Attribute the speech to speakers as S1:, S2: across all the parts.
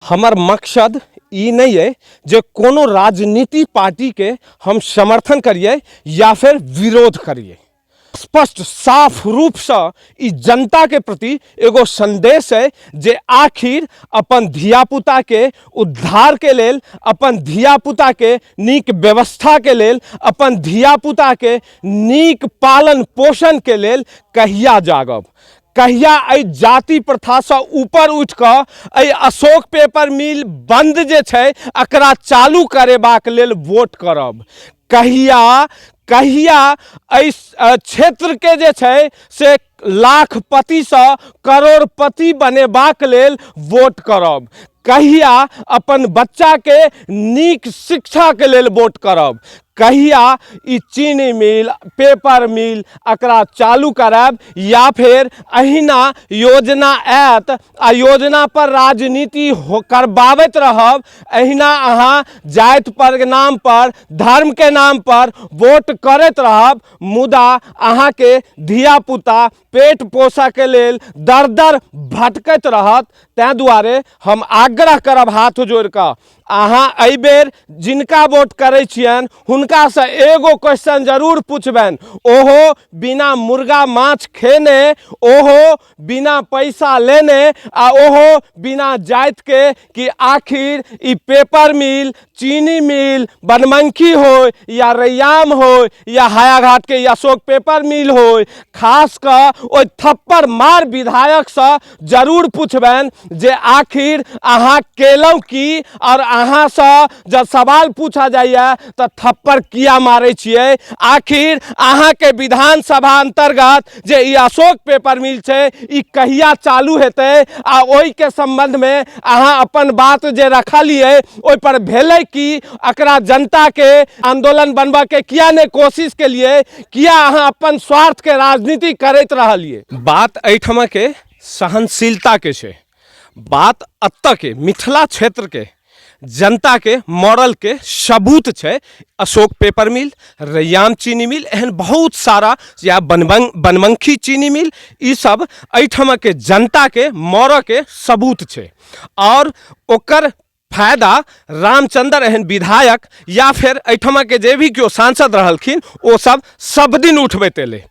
S1: हमर मकसद ई नहि अइ जे कोनो राजनीति पार्टीके हम समर्थन करियै या फेर विरोध करियै। स्पष्ट साफ रूपसँ ई जनताके प्रति एगो संदेश अइ जे आखिर अपन धियापुताके उद्धारके लेल, अपन धियापुताके नीक व्यवस्थाके लेल, अपन धियापुताके नीक पालन पोषणके लेल कहिया जागब, कहिया एहि जाति प्रथासँ ऊपर उठि कऽ एहि अशोक पेपर मिल बन्द जे छै एकरा चालू करेबाक लेल वोट करब, कहिया कहिया एहि क्षेत्रके जे छै से लाखपतिसँ करोड़पति बनेबाक लेल वोट करब, कहिया अपन बच्चाके नीक शिक्षाके लेल वोट करब, कहिया ई चीनी मिल पेपर मिल एकरा चालू करायब, या फेर अहिना योजना आयत आ योजना पर राजनीति हो करबाबैत रहब, अहिना अहाँ जाति पर नाम पर धर्म के नाम पर वोट करैत रहब, मुदा अहाँके धियापुता पेट पोसऽके लेल दर दर भटकैत रहत। ताहि दुआरे हम आग्रह करब हाथ जोड़िकऽ, अहाँ एहिबेर जिनका वोट करै छियनि हुनकासँ एगो क्वेश्चन जरूर पुछबनि, ओहो बिना मुर्गा माछ खेने, ओहो बिना पैसा लेने आ ओहो बिना जातिके, कि आखिर ई पेपर मिल चीनी मिल बनमनखी हो या रैयाम हो या हायाघाट के अशोक पेपर मिल हो, खास कऽ ओहि थप्पड़ मार विधायकसँ जरूर पुछबनि जे आखिर अहाँ केलहुँ की, और अहाँसँ जब सवाल पूछा जाइए तऽ थप्पड़ किया मारै छियै, आखिर अहाँके विधानसभा अंतर्गत जे ई अशोक पेपर मिल छै ई कहिया चालू हेतै, आ ओहिके सम्बन्धमे अहाँ अपन बात जे रखलियै ओहिपर भेलै की, एकरा जनताके आंदोलन बनबऽके किया नहि कोशिश केलियै, किया अहाँ अपन स्वार्थके राजनीति करैत रहलियै। बात एहिठामके सहनशीलताके छै, बात एतऽके मिथिला क्षेत्रके जनताके मॉडलके सबूत छै अशोक पेपर मिल, रैयाम चीनी मिल, एहन बहुत सारा या बनमनखी चीनी मिल, ई सब एहिठामके जनताके मरऽके सबूत छै। आओर ओकर फायदा रामचंद्र एहन विधायक या फेर एहिठामके जे भी केओ सांसद रहलखिन ओ सब सब दिन उठबैत एलै,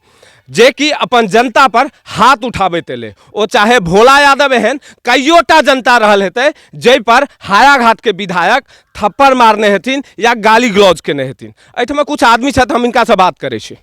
S1: जे कि अपन जनता पर हाथ उठाबैत एलै। ओ चाहे भोला यादव एहन कइयोटा जनता रहल हेतै जाहि पर हायाघाटके विधायक थप्पड़ मारने हेथिन या गाली गलौज केने हेथिन। एहिठाम किछु आदमी छथि, हम हिनकासँ बात करै छी।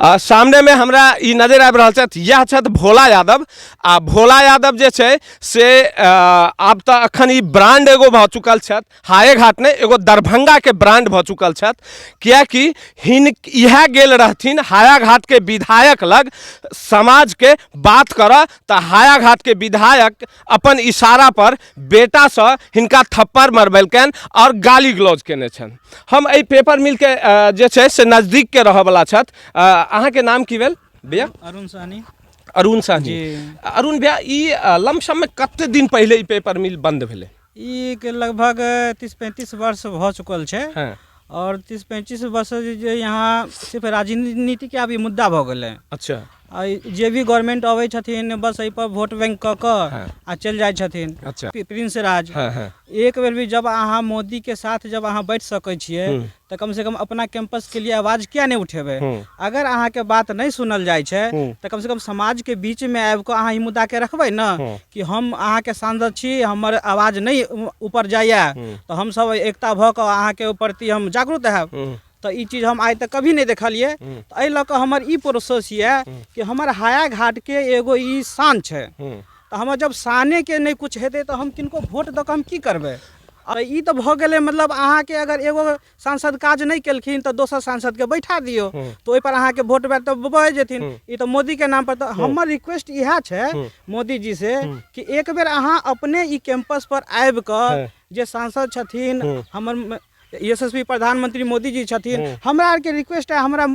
S1: सामनेमे हमरा ई नजर आबि रहल छथि, इएह छथि भोला यादव। आ भोला यादव जे छै से आब तऽ अखन ई ब्रांड एगो भऽ चुकल छथि, हायेघाट नहि एगो दरभंगाके ब्रांड भऽ चुकल छथि, किएकि हिन इएह गेल रहथिन हायाघाटके विधायक लग समाजके बात करऽ, तऽ हायाघाटके विधायक अपन इशारा पर बेटासँ हिनका थप्पड़ मरबेलकनि आओर गाली गलौज केने छनि। हम एहि पेपर मिलके जे छै से नजदीकके रहऽवला छथि। अहाँके नाम की भेल भैया?
S2: अरुण सहनी।
S1: अरुण सहनी जी। अरुण भैया, ई लमसममे कते दिन पहिले ई पेपर मिल बंद भेलै?
S2: ई के लगभग 30-35 वर्ष भऽ चुकल छै। और 30-35 वर्ष जे यहाँ सिर्फ राजनीतिके आब ई मुद्दा भऽ गेलै। आ जे भी गवर्नमेंट अबै छथिन बस एहिपर वोट बैंक कऽ कऽ आ चलि जाइ छथिन। प्रिंस राज एक बेर भी जब अहाँ मोदीके साथ जब अहाँ बैठ सकै छियै तऽ कम से कम अपना कैंपसके लिए आवाज किया नहि उठेबै? अगर अहाँके बात नहि सुनल जाइ छै तऽ कम से कम समाजके बीचमे आबि कऽ अहाँ ई मुद्दाके रखबै ने कि हम अहाँके सांसद छी, हमर आवाज नहि ऊपर जाइए तऽ हमसब एकता भऽ कऽ अहाँके प्रति हम जागरूक हैब। तऽ ई चीज हम आइ तक कभी नहि देखलियै। तऽ एहि लऽ कऽ हमर ई प्रोसेस यऽ कि हमर हाया घाटके एगो ई शान छै, तऽ हमर जब शानेके नहि किछु हेतै तऽ हम किनको वोट दऽ कऽ हम की करबै? आ ई तऽ भऽ गेलै, मतलब अहाँके अगर एगो सांसद काज नहि केलखिन तऽ दोसर सांसदके बैठा दियौ, तऽ ओहिपर अहाँके वोट तऽ भऽ जेथिन। ई तऽ मोदीके नाम पर। तऽ हमर रिक्वेस्ट इएह छै मोदीजी से कि एक बेर अहाँ अपने ई कैंपस पर आबि कऽ, जे सांसद छथिन हमर यशस्वी प्रधानमंत्री मोदी जी छथिन, हमरा आरके रिक्वेस्ट है, हमरा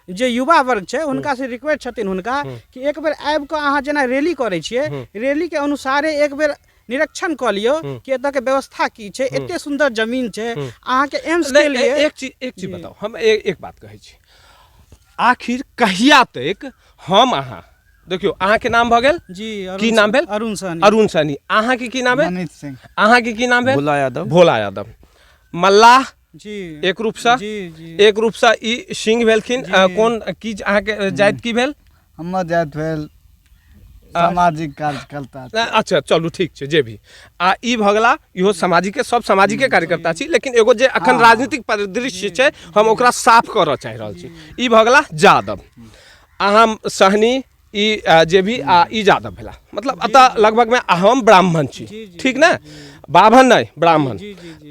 S2: जे युवा वर्ग छै हुनका से रिक्वेस्ट छथिन हुनका कि एक बेर आबि कऽ अहाँ जेना रैली करै छियै, रैलीके अनुसारे एक बेर निरीक्षण कऽ लियौ कि एतऽके व्यवस्था की छै। एते सुन्दर जमीन छै अहाँके एम्स के लिए।
S1: एक चीज बताउ, हम एक बात कहै छी, आखिर कहिया तक हम अहाँ देखियौ, अहाँके नाम भऽ गेल?
S2: जी।
S1: की नाम भेल?
S2: अरुण सहनी।
S1: अरुण सहनी। अहाँके की नाम भेल?
S3: मनीष सिंह।
S1: अहाँके की नाम भेल?
S4: भोला यादव।
S1: भोला यादव। मल्लाह
S2: जी।
S1: एक रूपसँ?
S2: जी जी।
S1: एक रूपसँ ई सिंह भेलखिन। कोन की अहाँके जाति की भेल?
S3: हमर जाति भेल सामाजिक कार्यकर्ता।
S1: अच्छा चलू ठीक छै, जे भी। आ ई भऽ गेला, इहो सामाजिके, सब सामाजिके कार्यकर्ता छी, लेकिन एगो जे अखन राजनीतिक परिदृश्य छै हम ओकरा साफ करऽ चाहि रहल छी। ई भऽ गेला यादव, अहाँ सहनी, ई जे भी, आ ई यादव भेला। मतलब एतऽ लगभगमे हम ब्राह्मण छी, ठीक ने? बाभन नहि, ब्राह्मण।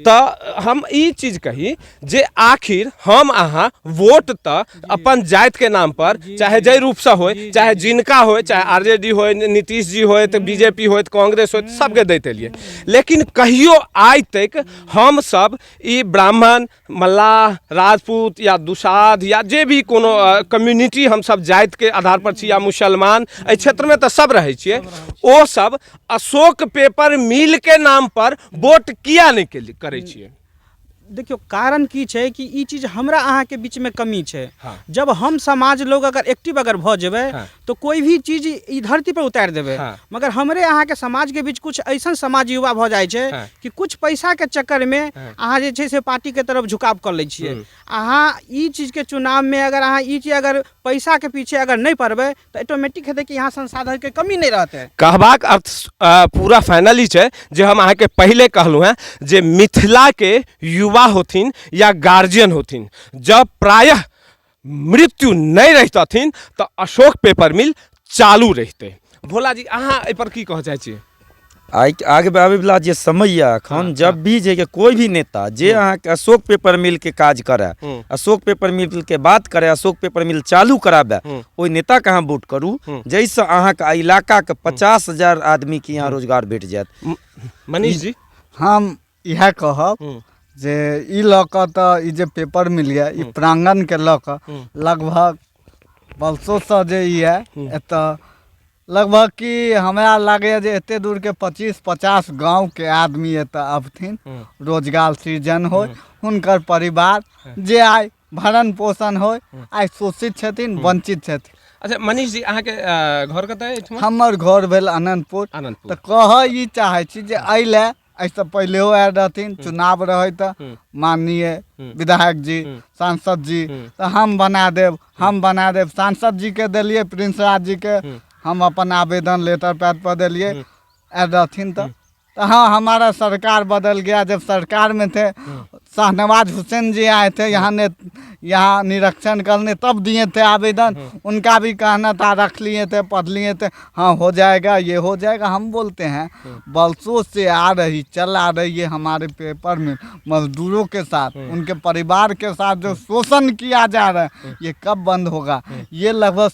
S1: तऽ हम ई चीज कही जे आखिर हम अहाँ वोट तऽ अपन जातिके नाम पर, चाहे जाहि रूपसँ होय, चाहे जिनका होय, चाहे आरजेडी होय, नीतीश जी होय, तऽ बीजेपी होय, कांग्रेस होय, सबके दैत एलियै, लेकिन कहियो आइ तक हम सब ई ब्राह्मण, मल्लाह, राजपूत या दुसाध या जे भी कोनो कम्युनिटी हमसब जातिके आधार पर छी, या मुसलमान, एहि क्षेत्रमे तऽ सब रहै छियै, ओ सब अशोक पेपर मिलके नाम पर वोट किया नहि करै छियै?
S2: देखियौ, कारण की छै कि ई चीज हमरा अहाँके बीचमे कमी छै। जब हम समाज लोग अगर एक्टिव अगर भऽ जेबै तऽ कोइ भी चीज ई धरती पर उतारि देबै। मगर हमरे अहाँके समाजके बीच कुछ ऐसन समाज युवा भऽ जाइ छै कि कुछ पैसाके चक्करमे अहाँ जे छै से पार्टीके तरफ झुकाव कऽ लै छियै। अहाँ ई चीजके चुनावमे अगर अहाँ ई चीज अगर पैसाके पीछे अगर नहि पड़बै तऽ ऑटोमेटिक हेतै कि यहाँ संसाधनके कमी नहि रहतै।
S1: कहबाक अर्थ पूरा फाइनल ई छै जे हम अहाँके पहिले कहलहुँ हेँ जे मिथिलाके युवा होथिन या गार्जियन होथिन, जब प्रायः मृत्यु नहि रहितथिन तऽ अशोक पेपर मिल चालू रहितै। भोला जी, अहाँ एहिपर की कहऽ चाहै छी?
S4: आइ आगे आबैवला जे समय यऽ एखन, जब भी जे कि कोइ भी नेता जे अहाँके अशोक पेपर मिलके काज करए, अशोक पेपर मिलके बात करए, अशोक पेपर मिल चालू कराबए, ओहि नेताके अहाँ वोट करू जाहिसँ अहाँके इलाकाके 50,000 आदमीके यहाँ रोजगार भेट जायत।
S1: मनीष जी।
S3: हम इएह कहब जे ई लऽ कऽ तऽ ई जे पेपर मिल यऽ, ई प्रांगणके लऽ कऽ लगभग बरसोसँ जे ई यऽ, एतऽ लगभग कि हमरा लागैए जे एते दूरके 25-50 गाँवके आदमी एतऽ अबथिन, रोजगार सृजन होइ, हुनकर परिवार जे आइ भरण पोषण होइ, आइ शोषित छथिन, वंचित छथिन।
S1: अच्छा मनीष जी, अहाँके घर कतऽ अछि?
S3: हमर घर भेल अनन्तपुर।
S1: अनन्तपुर।
S3: तऽ कहऽ ई चाहै छी जे एहि लए एहिसँ पहिलेहो आयल रहथिन, चुनाव रहै तऽ माननीय विधायक जी, सांसद जी, तऽ हम बना देब, हम बना देब। सांसद जीके देलियै, प्रिंस राज जीके हम अपन आवेदन लेटर पैड पर देलियै, आयल रहथिन तऽ हाँ हमारा सरकार बदल गया। जब सरकार में थे शाहनवाज हुसैन जी आए थे यहाँ, ने यहाँ निरीक्षण करने, तब दिए थे आवेदन। उनका भी कहना था, रख लिए थे, पढ़ लिए थे, हाँ हो जाएगा, ये हो जाएगा। हम बोलते हैं बरसों से आ रही, चल आ रही है हमारे पेपर में मजदूरों के साथ, उनके परिवार के साथ जो शोषण किया जा रहा है, ये कब बंद होगा? ये लगभग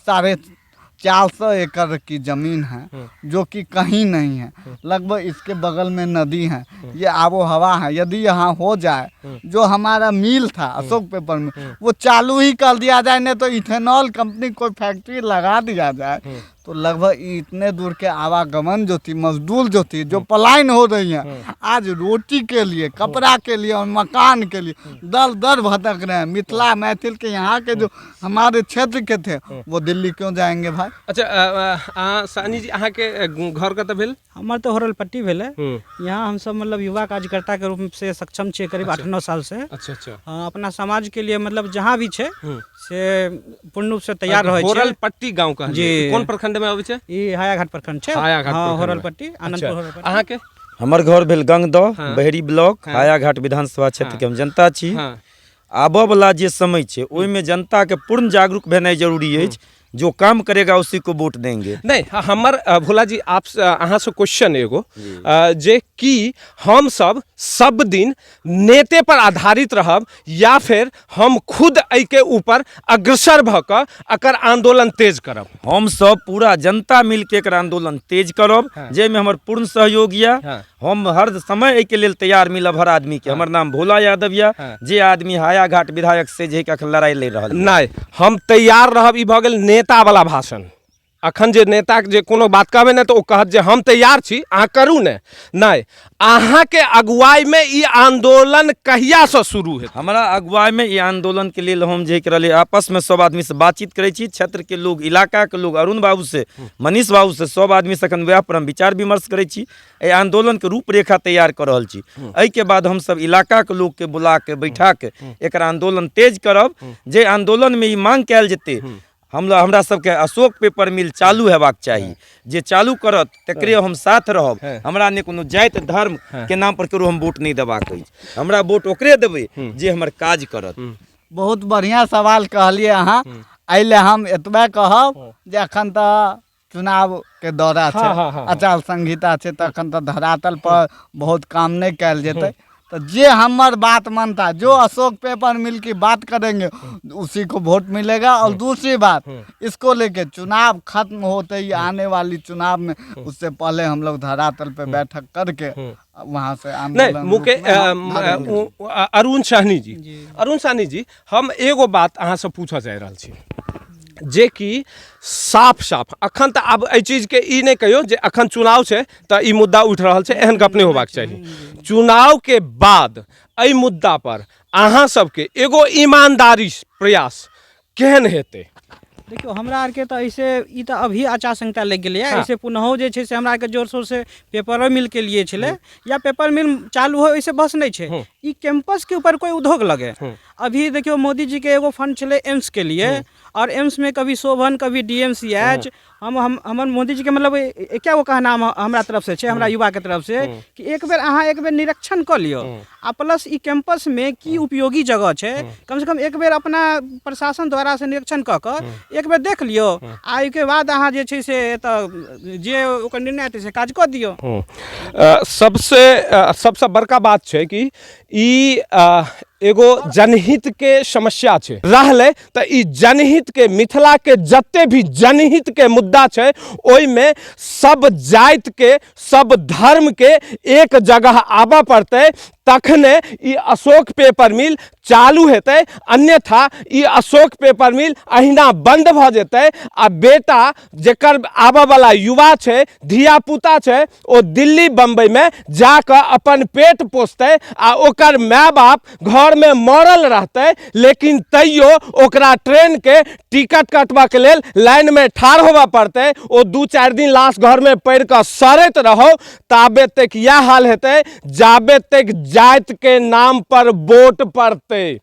S3: 450 एकड़ की जमीन है जो कि कहीं नहीं है। लगभग इसके बगल में नदी है, ये आबो हवा है। यदि यहाँ हो जाए, जो हमारा मिल था अशोक पेपर में, वो चालू ही कर दिया जाए, नहीं तो इथेनॉल कंपनी कोई फैक्ट्री लगा दिया जाए, तो लगभग इतने दूर के आवागमन जो थी, मजदूर जो थी, जो पलायन हो रही है आज रोटी के लिए, कपड़ा के लिए और मकान के लिए दर दर भटक रहे हैं। मिथिला मैथिल के यहाँ के जो हमारे क्षेत्र के थे वो दिल्ली क्यों जाएंगे भाई?
S1: अच्छा सानी जी, अहाँके घर कतऽ भेल?
S2: हमर तऽ होरलपट्टी भेलै। यहाँ हमसब मतलब युवा कार्यकर्ता के रूप से सक्षम छियै करीब 8-9 साल से।
S1: अच्छा अच्छा।
S2: अपना समाज के लिए मतलब जहाँ भी छै से पूर्ण रूप से तैयार रहै छै।
S1: होरलपट्टी गाँव कहलियै।
S2: जी।
S1: कोन प्रखंड में अबै छै?
S2: ई हायाघाट प्रखंड छै।
S1: हायाघाट
S2: हाँ,
S1: प्रखंड में।
S2: होरलपट्टी, आनंदपुर।
S1: अच्छा।
S2: होरलपट्टी।
S1: अहाँके?
S4: हमर घर भेल गंगदह, बहेरी ब्लॉक, हायाघाट विधानसभा क्षेत्र के हम जनता छी। आबऽ वला जे समय छै ओहिमे जनता के पूर्ण जागरूक भेनाइ जरूरी अछि। जो काम करेगा उसी को वोट देंगे।
S1: नहि, हमर भोला जी, आप अहाँसँ क्वेश्चन एगो जे कि हम सब सब दिन नेते पर आधारित रहब या फिर हम खुद एहिके ऊपर अग्रसर भऽ कऽ एकर आंदोलन तेज करब?
S4: हम सब पूरा जनता मिलके एकर आंदोलन तेज करब, जाहिमे हमर पूर्ण सहयोग यऽ। हम हर समय एहिके लेल तैयार मिलब हर आदमी के। हमर नाम भोला यादव यऽ, जे आदमी हायाघाट विधायक से जे अखन लड़ाई लड़ि रहल।
S1: नहि, हम तैयार रहब, ई भऽ गेल नेता वाला भाषण। अखन जे नेताके जे कोनो बात कहबै ने तऽ ओ कहत जे हम तैयार छी, अहाँ करू ने। नहि, अहाँके अगुवाईमे ई आंदोलन कहियासँ शुरू हेतै?
S4: हमरा अगुवाईमे ई आंदोलनके लेल हम जे रहलै आपसमे सब आदमीसँ बातचीत करै छी, क्षेत्रके लोग, इलाकाके लोग, अरुण बाबूसँ, मनीष बाबूसँ, सब आदमीसँ एखन वएह पर हम विचार विमर्श करै छी। एहि आंदोलनके रूपरेखा तैयार कऽ रहल छी। एहिके बाद हमसब इलाकाके लोकके बुलाके बैठाके एकर आंदोलन तेज करब। जे आंदोलनमे ई मांग कयल जेतै, हमरा सबके अशोक पेपर मिल चालू हेबाक चाही, जे चालू करत तकरे हम साथ रहब। हमरा नहि कोनो जाति धर्म के नाम पर ककरो हम वोट नहि देबाक अछि, हमरा वोट ओकरे देबै जे हमर काज करत।
S3: बहुत बढ़िआँ सवाल कहलियै अहाँ। एहि लए हम एतबे कहब जे एखन तऽ चुनावके दौरा छै, आचार संहिता छै, तऽ एखन तऽ धरातल पर बहुत काम नहि कयल जेतै। तो जे हमर बात मानता, जो अशोक पेपर मिल की बात करेंगे उसी को वोट मिलेगा। और दूसरी बात, इसको लेके चुनाव खत्म होते ही आने वाली चुनाव में उससे पहले हम लोग धरातल पे बैठक करके वहाँ से
S1: आंदोलन। नहीं, मुके अरुण सहनी जी, अरुण सहनी जी, हम एगो बात अहाँ से पूछऽ चाहि रहल छी जे कि साफ साफ अखन तऽ आब एहि चीजके ई नहि कहियौ जे अखन चुनाव छै तऽ ई मुद्दा उठि रहल छै, एहन गप नहि होबाक चाही। चुनावके बाद एहि मुद्दा पर अहाँ सबके एगो ईमानदारी प्रयास केहन हेतै?
S2: देखियौ, हमरा आरके तऽ ऐसे ई तऽ अभी आचार संहिता लागि गेलैए, ऐसे पुनः जे छै से हमरा आरके जोर शोरसँ पेपरो मिलके लिए छलै या पेपर मिल चालू हो, ऐसे बस नहि छै, ई कैंपसके ऊपर कोइ उद्योग लगे। अभी देखियौ, मोदी जीके एगो फंड छलै एम्स के लिए, और एम्स में कभी शोभन, कभी डी एम सी एच। हम हमर मोदी जीके मतलब एके गो कहना हमरा तरफ से छै, हमरा युवाके तरफ से, कि एक बेर अहाँ एक बेर निरीक्षण कऽ लियौ, आ प्लस ई कैंपसमे की उपयोगी जगह छै, कमसँ कम एक बेर अपना प्रशासन द्वारा से निरीक्षण कऽ कऽ एक बेर देख लियौ, आ एहिके बाद अहाँ जे छै से एतऽ जे ओकर निर्णय हेतै से काज कऽ दियौ।
S1: सबसँ बड़का बात छै कि ई एगो जनहित के समस्या छै रहलै, तऽ ई जनहित के, मिथिला के जते भी जनहित के मुद्दा छै ओहिमे सब जाति के, सब धर्म के एक जगह आबऽ पड़तै, तखने ई अशोक पेपर मिल चालू हेतै, अन्यथा ई अशोक पेपर मिल अहिना बंद भऽ जेतै, आ बेटा जेकर आबऽवला युवा छै, धियापुता छै, ओ दिल्ली बम्बईमे जाकऽ अपन पेट पोसतै, आ ओकर माय बाप घरमे मरल रहतै, लेकिन तैयो ओकरा ट्रेनके टिकट कटबऽके लेल लाइनमे ठाढ़ होबऽ पड़तै। ओ 2-4 दिन लाश घरमे पड़ि कऽ सड़ैत रहौ, ताबे तक इएह हाल हेतै जाबे तक जातिके नाम पर वोट पड़तै,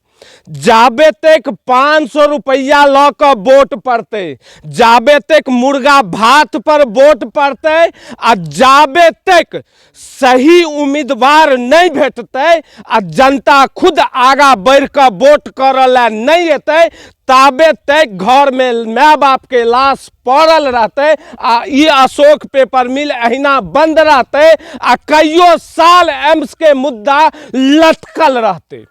S1: जाबे तक 500 रुपैआ लऽ कऽ वोट पड़तै, जाबे तक मुर्गा भात पर वोट पड़तै, आ जाबे तक सही उम्मीदवार नहि भेटतै आ जनता खुद आगाँ बढ़ि कऽ वोट करऽ लए नहि एतै, ताबे तक घरमे माय बापके लाश पड़ल रहतै, आ ई अशोक पेपर मिल अहिना बंद रहतै, आ कइयो साल एम्स के मुद्दा लटकल रहतै।